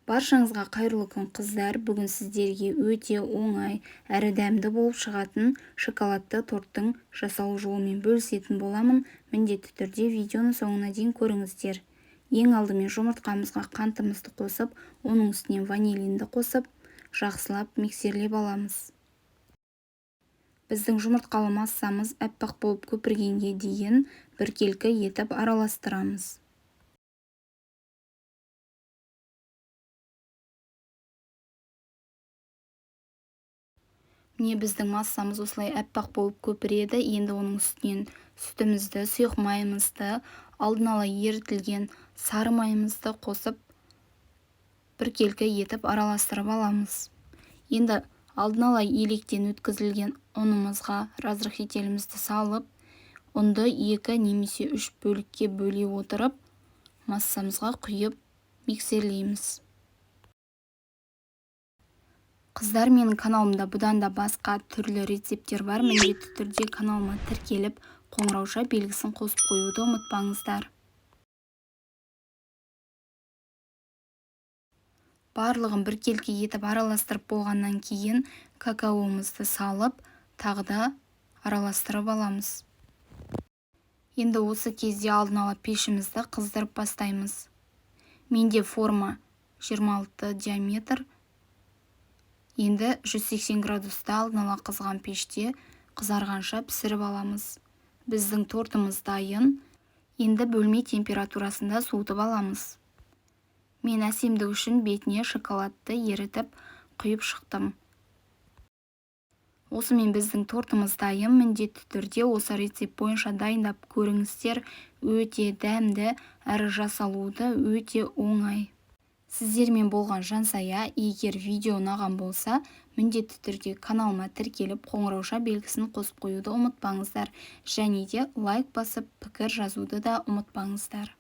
Баршаңызға қайырлы күн, қыздар! Бүгін сіздерге өте оңай әрі дәмді болып шығатын шоколадты торттың жасалу жолымен бөлісетін боламын. Міндетті түрде видеоны соңына дейін көріңіздер. Ең алдымен жұмыртқамызға қантымызды қосып, оның үстіне ванилинді қосып, жақсылап миксерлеп аламыз. Біздің жұмыртқалы массамыз аппақ болып көпіргенге дейін біркелкі етіп араластырамыз. Міне, біздің массамыз осылай аппақ болып көпіреді. Енді оның үстінен сүтімізді, сұйық майымызды, алдын ала ерітілген сары майымызды қосып, біркелкі етіп араластырып аламыз. Енді алдын ала електен өткізілген ұнымызға разрыхлителімізді салып, ұнды 2 немесе 3 бөлікке бөле отырып, массамызға құйып миксерлейміз. Қыздар, менің каналымда бұдан да басқа түрлі рецепттер бар. Міндетті түрде каналыма тіркеліп, қоңырауша белгісін қосып қоюды ұмытпаңыздар. Барлығын біркелкі етіп араластырып болғаннан кейін какаомызды салып, тағы да араластырып аламыз. Енді осы кезде алдын ала пешімізді қыздырып бастаймыз. Менде форма 26 диаметр. Енді 180 градуста алдын ала қызған пеште қызарғанша пісіріп аламыз. Біздің тортымыз дайын. Енді бөлме температурасында суытып аламыз. Мен әсемдік үшін бетіне шоколадты ерітіп құйып шықтым. Осымен біздің тортымыз дайын. Міндетті түрде осы рецепт бойынша дайындап көріңіздер. Өте дәмді, әрі жасалуы өте оңай. Сіздермен болған Жансая. Егер видео ұнаған болса, міндетті түрде каналыма тіркеліп, қоңыраушa белгісін қосып қоюды ұмытпаңыздар. Және де лайк басып, пікір жазуды да ұмытпаңыздар.